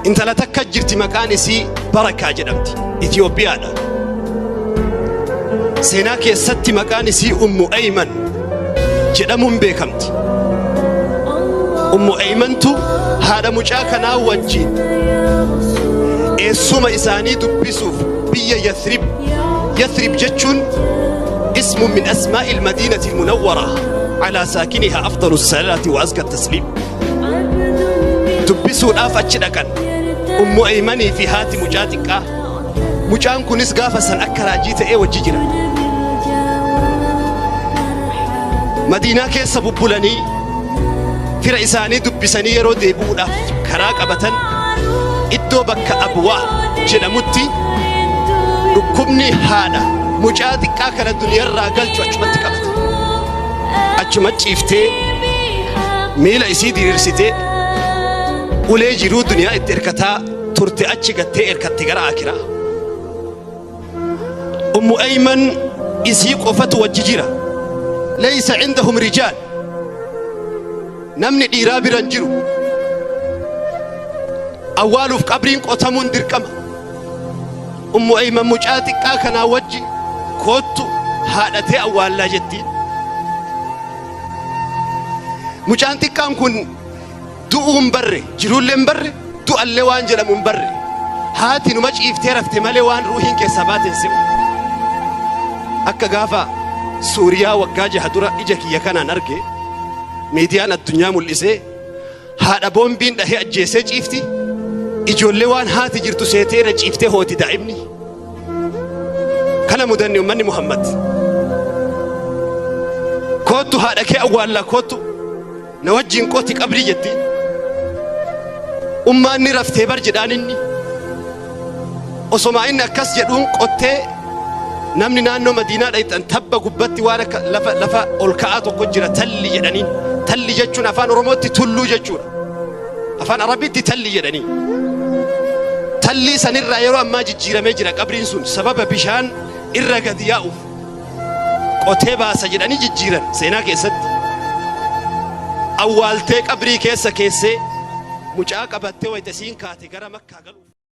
Intala takka jirti, maqaan isii Barakaa jedhamti. Itiyoophiyaadha. Seenaa keessatti maqaan isii Ummu Ayman jedhamuun beekamti. Ummu Aymantu haadha mucaa kanaa wajjin eessuma isaanii dubbisuuf biyya Yathrib. Yathrib jechuun ismu min asmaa'il madiinati munawwara alaa saakiniha afdalu salaati wa azka tasliim. Dubbisuudhaaf achi dhaqan. Ummu Aymanii fi haati mucaa xiqqaa. Mucaan kunis gaafa san akka raajii ta'ee wajji jira. Madiinaa keessa bubbulanii fira isaanii dubbisanii yeroo deebi'uudhaaf karaa qabatan, iddoo bakka Abwaa jedhamutti dhukkubni haadha mucaa xiqqaa kana duniyarraa galchu achumatti qabate. Achuma ciiftee, miila isii diriirsitee, ulee jiruu duniyaa itti hirkataa turte achi gattee erkatte gara aakiraa. Ummu Ayman isii qofatu wajji jira. Laysa cindahum rijaal. Namni dhiiraa bira hin jiru. Awwaaluuf qabriin qotamuun dirqama. Ummu Ayman mucaa xiqqaa kanaa wajji koottu haadhatee awwaallaa jettiin. Mucaan xiqqaan kun du'uu hin barre, jiruullee hin barre, du'allee waan jedhamu hin barre. Haati numa ciiftee rafte malee waan ruuhiin keessaa baate hin se'u. Akka gaafa Suuriyaa waggaa 6 dura ija kiyya kanaan arge, miidiyaan addunyaa mul'isee, haadha boombiin dhahee ajjeesee ciifti, ijoollee waan haati jirtu seetee irra ciiftee hooti daa'imni. Kana mudanne ummanni Muhammad. Koottu haadha kee awwaallaa, koottu na wajjin qoti qabrii jettiin. Ummaan ni raftee bar jedhaan inni. Osomaa inni akkas jedhuun qottee, namni naannoo Madiinaa dhayxan tabba gubbatti waan akka lafa ol ka'aa tokko jira, talli jedhaniin. Talli jechuun afaan Oromootti tulluu jechuudha. Afaan Arabiitti talli jedhanii. Tallii sanirraa yeroo ammaa jijjiiramee jira qabriin sun, sababa bishaan irra gadi yaa'uuf qotee baasa jedhanii jijjiiran seenaa keessatti. Awwaaltee qabrii keessa keessee mucaa qabattee wayita isiin kaate gara Makkaa galuuf.